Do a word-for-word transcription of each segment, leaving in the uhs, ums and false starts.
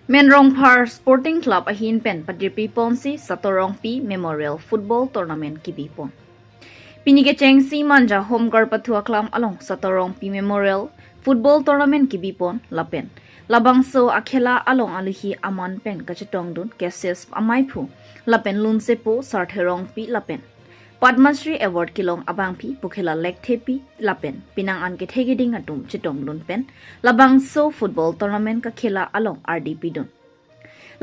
Menrongphar Sporting Club ahin pen padirpi ponsi Sator Rongpi Memorial Football Tournament kibi pon. Pini kechengsi Manja Homegar pathu aklam along Sator Rongpi Memorial Football Tournament kibi pon lapen labangso akhela along alohi aman pen kachetongdun K C S amaiphu lapen lunsepo Sarthe Rongpi lapen Padma Shri Award kelong abangpi Pukhela Lekthepi lapen penang an kethe keding atum chetongdun pen labangso football tournament kakhela along ardi pidun.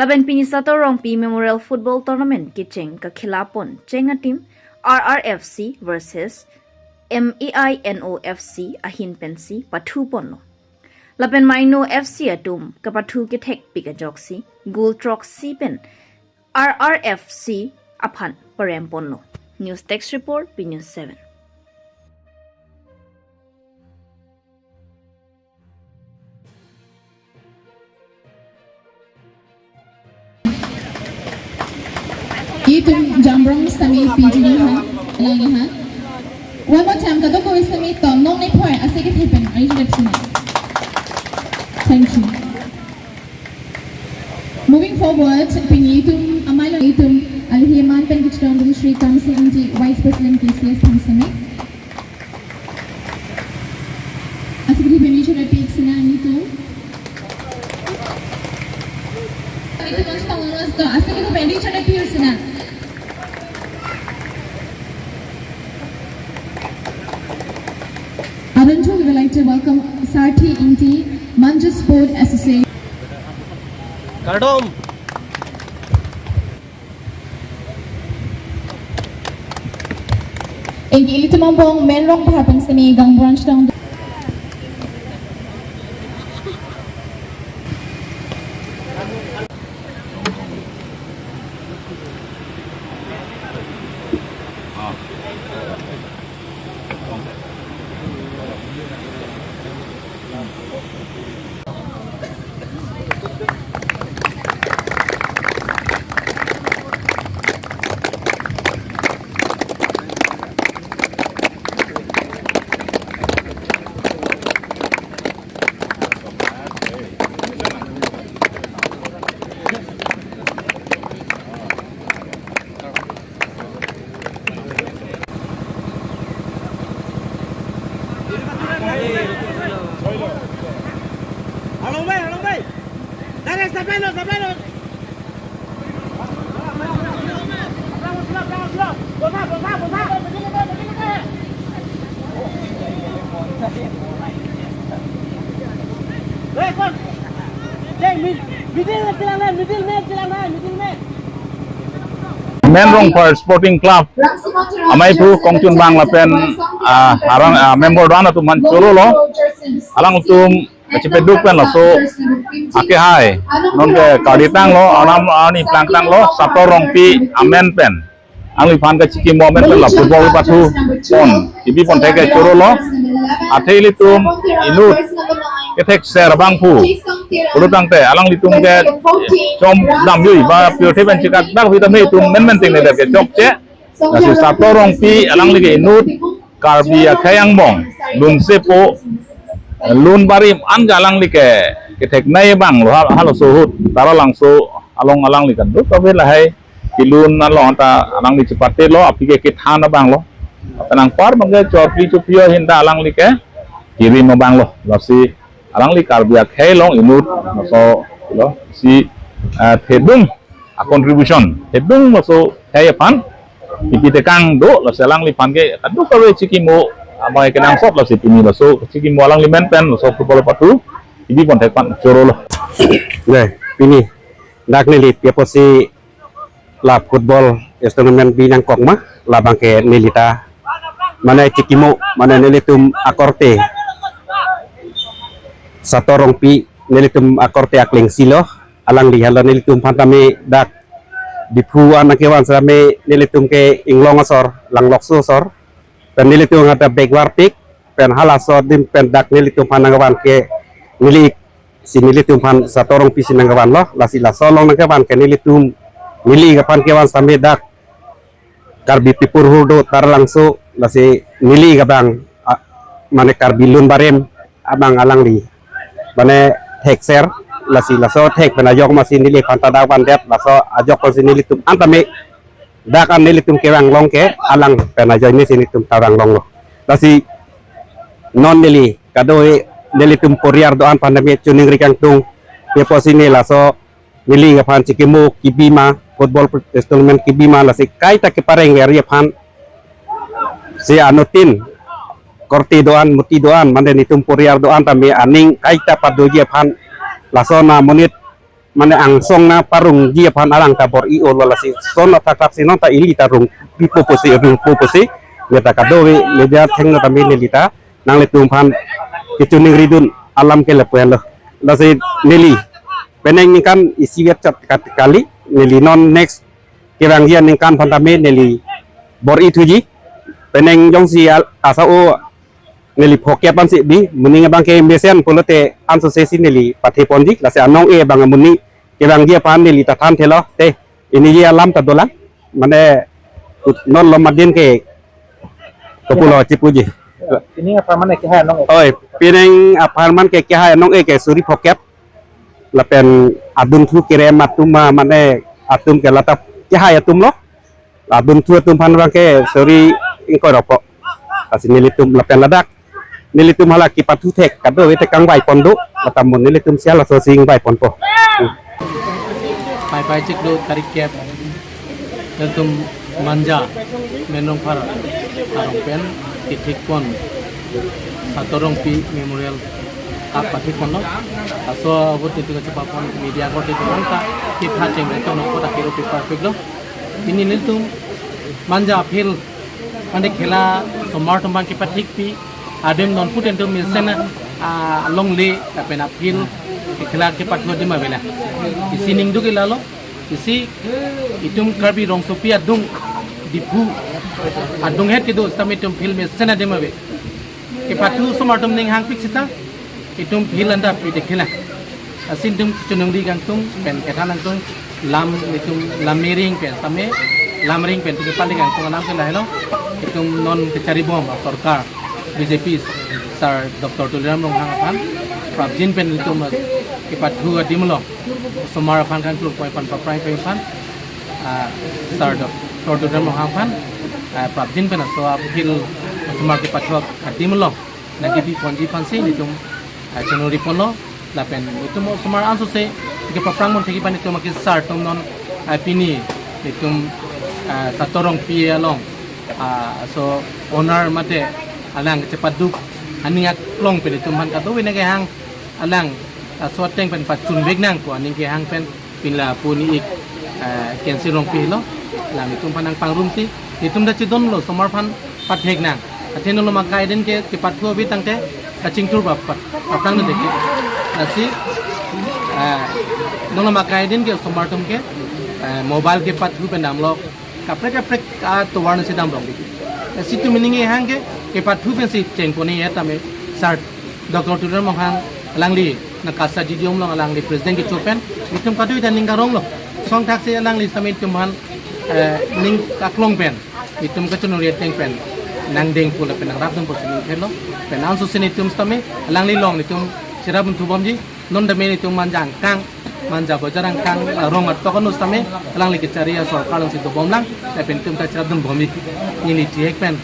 Lapen pini Sator Rongpi Memorial Football Tournament kecheng kakhela pon cheng ateam R R F C versus M A I N O F C ahin pensi pathu ponlo. Lapen Maino F C atum kapathu kethekpik ajoksi goal throksi pen R R F C aphan parem ponlo. News Desk Report, P News seven. Itum jamrong sitame piji nangji ha, lang nangji ha. One more time, kadokave sitame ton, non ne phoi, ase kethe pen, ayo jep sina. Thank you. Moving forward, pini itum amei along itum alohi aman pen kachetongdun Shri Kamsing Ingti, Vice President K C S aphan sitame. Ase kethe pen di chorapik sina itum. Itum mas tong mas to, ase kethe pen di chorapik sina. Abang chu, we would like to welcome Sarthe Ingti, Manja Sport Association. Kardom. Anke ilitum angbong Menrongphar pen sitame gang branch dong. Along bai, along bai. Direct supply lo, supply lo. Bosa, bosa, bosa. Hey, kon. Hey, mid-, middle na chelang na, middle man chelang na, middle man. Menrongphar Sporting Club amaiphu kongchunbang lapen, ah, arang, ah, member do-an atum aphan chorolo. Alangtum kachepeduk pen laso akehai non ke kali tanglo, anam ani plang tanglo, Sator Rongpi amen pen alangliphan kachikimo amen pen la football pathu pon, kibi pon thek ke chorolo. Athe ilitum inut kethekser abangphu pulo tangte alanglitum ke chom damjui ba pure pen chikak dak vitamin itum men men ting ne dak ke chokche. Lasi Sator Rongpi alangli ke inut Karbi akhei angbong lunsepo, lun barim an ke alangli ke ketheknei abang lo hal, halaso ahut Taralangso along alangli kan do kabe lahai kelun along ta alangli chepate lo, api ke kethan abang lo. Penang par bang ke chorpi chopio ahin ta alangli ke kirim abang lo. Lasi alangli Karbi akhei along inut laso lo si, eh, thedung a contribution, thedung laso khei aphan kipi tekang do, lasi alangliphan ke kadokave chikimo amei kenangsot, lasi pini laso chikimo alangli men pen laso football pathu kibi pon thek pen chorolo. Dei, pini dak neli pi apotsi la football tournament bi nangkok ma, labang ke neli ta mane chikimo, mane nelitum akorte Sator Rongpi, nelitum akorte akleng silo, alangli hala nelitum aphan tame dak Diphu an nangkevan sitame nelitum ke Inglong asor, Langlokso asor, pen nelitum hata backward pick, pen halaso adim pen dak nelitum aphan nangkevan ke neli si nelitum aphan Sator Rongpi si nangkevan lo, lasi laso along nangkevan ke nelitum neli aphan kevan sitame dak Karbi Pipur Hur do Taralangso, lasi neli abang, ah, mane Karbi lun barim abang alangli mane thekser Lasi laso thek pen ajok masi neliphan ta dak vandet, laso ajok masi nelitum an tame dak an nelitum kevang long ke alang pen ajoine si nelitum ta vang longlo. Lasi non neli kado-e nelitum poriar do-an aphan tame choningri kangtung. Ke pusi ne laso neli aphan chikimo kebi ma, football tournament kebi ma, lasi kaita kepareng veri aphan si anuttin korte do-an, muti do-an, mane nelitum poriar do-an tame aning kaita padoji aphan, laso na monit mane angsong na parungji aphan alang ta bor-i-olo. Lasi lason athak thak si non ta ili ta rungpipo pusi, rungpo pusi, neta kado-e media athengno tame neli ta nanglitum aphan kechoningridun alam ke lapu-anlo. Lasi neli penang ningkan isi vet chot kat kali, neli non next kevangji aningkan aphan tame neli bor-i thuji. Penang jongsi al-, asa-o neli phokep ansi bi, moning abang ke mesen pulote anso sesi neli patheponji, lasi anong-e abang amonit kevangji aphan neli ta thanthelo, te, iniji alam ta dolang, mane, ut-, non lo madin ke, kopulo chipuji. Pining apharman ke kehai anong-e. Oi, pining apharman ke kehai anong-e ke suri phokep. Lapen adunthu kerem atum ma mane atum ke lata kehai atumlo. Adunthu atum aphan abang ke suri ingkoi rokok. Lasi nelitum lapen ladak nelitum hala kepathu thek kado-e te kangvai pon do. Latum nelitum si halaso si ingvai ponpo. Pai pai chiklo tarik kep. Nelitum Manja, Menrongphar arong pen kethekpon Sator Rongpi Memorial Cup pathekponlo. Laso abot nelitum kachepapon media korte do-an ta kepha chengre tono kota kero paper peklo. Pini nelitum Manja field mane khela osomar atum abang kepathekpi adim non puten atum mesen, ah, longle lapen a-field khela kepathu adim avela. Isi ningduk ke lalo, isi itum Karbi rongsopi adung, Diphu adung het kedo sitame itum field mesen adim ave. Kepathu osomar atum ning hangpik sita itum field anta pi dekhela. Lasi itum choningri kangtung pen kethan kangtung, lam itum lam mering pen tame, lam ring pen itum kepali kangtung alam ke lahelo. Itum non kecharibom sorkar B J P sir Doctor Tuliram Ronghang aphan prapjin pen itum kepathu adim lo. Osomar aphan kangklur poi aphan paprai poi aphan, ah, sir Doctor Tuliram Ronghang aphan, ah, prapjin pen laso a-field osomar kepathu adim lo nangkebiponji aphansi nelitum, ah, choningri ponlo. Lapen nelitum osomar anso se kepaprang mon thekji aphan nelitum akisar atum non, ah, pini nelitum, ah, Sator Rongpi along, ah, laso owner mate alang chepaduk aning aklong pen nelitum aphan kado-e nangkehang alang, ah, laso ateng pen pachunvek nang pu aning kehang pen pini lapu ni ik, eh, Kensi Rongpi lo, alang itum aphan nangpangrumsi, itum ta chedonlo osomar aphan pathek nang. Athe non lo ma kaidin ke kepathu ave tangte kachingthur bap pat, paprang nang deke. Lasi, eh, non lo ma kaidin ke osomar atum ke, eh, mobile kepathu pen damlo, kaprek kaprek atovar nangsi damlong deke. Lasi itum ningje hang ke kepathu pensi chengpon-e tame sir Doctor Tuliram Ronghang alangli nang kasa jidiom long alangli president kecho pen itum kado-e ta ning karonglo. Song thaksi alangli sitame itum aphan, eh, ning kaklong pen itum kachoningri ateng pen nangdeng pu lapen nangrapdun pusi ning thelo. Pen anso si nelitum sitame alangli along nelitum cherapdun thubomji. Non tame nelitum Manja angkang, Manja bojar angkang, eh, rong atok anut sitame alangli kechari asorkar alongsi dobom lang, lapen itum ta cherapdun bomji. Neli thihek pen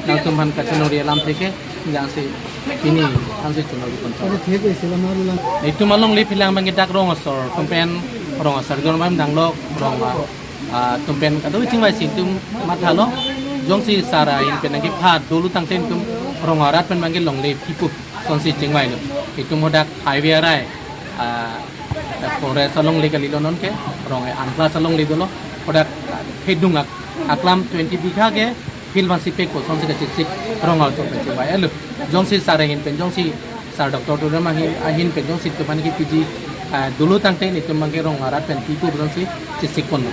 nangtum aphan kachoningri alam theke, jangsi pini ansi choningri pon. Aro thihek isi lam aru lang. Itum alongle philang abang ke dak rong asor atum pen, rong asor jon abang danglo, rong a, ah, atum pen kado chingvaisi itum mathalo. Jongsi sar ahin pen nangkepha dolo tangte itum rong arat pen abang ke longle pipo. Sonsi chingvailo. Itum hadak highway arai, ah, forest alongle kalilo non ke, rong an class alongle dolo. Hadak, ah, phedung ak-, aklam twenty bigha ke field aphansi pekpo, sonsi kachesik rong arlo chingvailo. Jongsi sar ahin pen, jongsi sir Doctor Tuliram ahin, ahin pen, jongsi itum aphan kepiji, ah, dolo tangte nelitum abang ke rong arat pen pipo sonsi chesik ponlo.